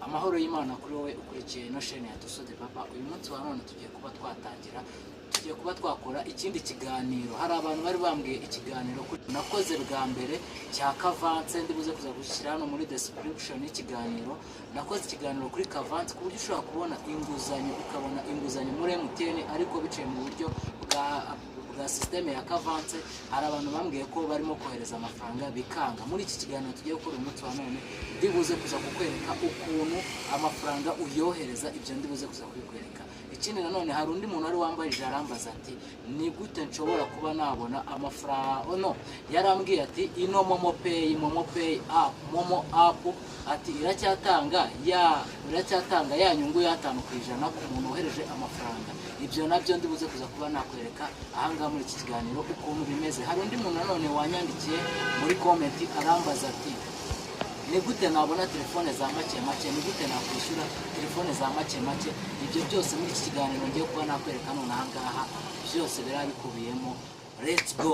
Amahoro y'Imana kuri wowe ukurikiye ino sheni ya Tusode Papa. Uyu munsi wa none tugiye kuba twatangira, tugiye kuba twakora ikindi kiganiro. Hari abantu bari bambwiye ikiganiro nakoze bwa mbere cya Kavanse, ndibuze kuza gushyira hano muri description y'ikiganiro. Nakoze ikiganiro kuri Kavanse, ku buryo ushobora kubona inguzanyo, ukabona inguzanyo muri MTN ariko biciye mu buryo bwa sisiteme ya Kavanse. Hari abantu bambwiye ko barimo kohereza amafaranga bikanga. Muri iki kiganiro tugiye gukora uyu munsi wa none, ndibuze kuza kukwereka ukuntu amafaranga uyohereza. Ibyo ndibuze kuza kubikwereka. Ikindi nanone, hari undi muntu wari wambaye, arambaza ati: "Ni gute nshobora kuba nabona amafaranga?" Oh, no, yarambwiye ati: "Ino MoMo Pay, MoMo Pay app, MoMo app," ati, "iracyatanga ya nyungu ya 5% ku muntu wohereje amafaranga?" Ibyo nabyo ndibuze kuza kuba nakwereka ahangaha muri iki kiganiro ukuntu bimeze. Hari undi muntu nanone wanyandikiye muri comment, arambaza ati: "Ni gute nabona telefone za make make? Ni gute nakwishyura telefone za make make?" Ibyo byose muri iki kiganiro ngiye kuba nakwereka none ahangaha, byose biraba bikubiyemo. Let's go!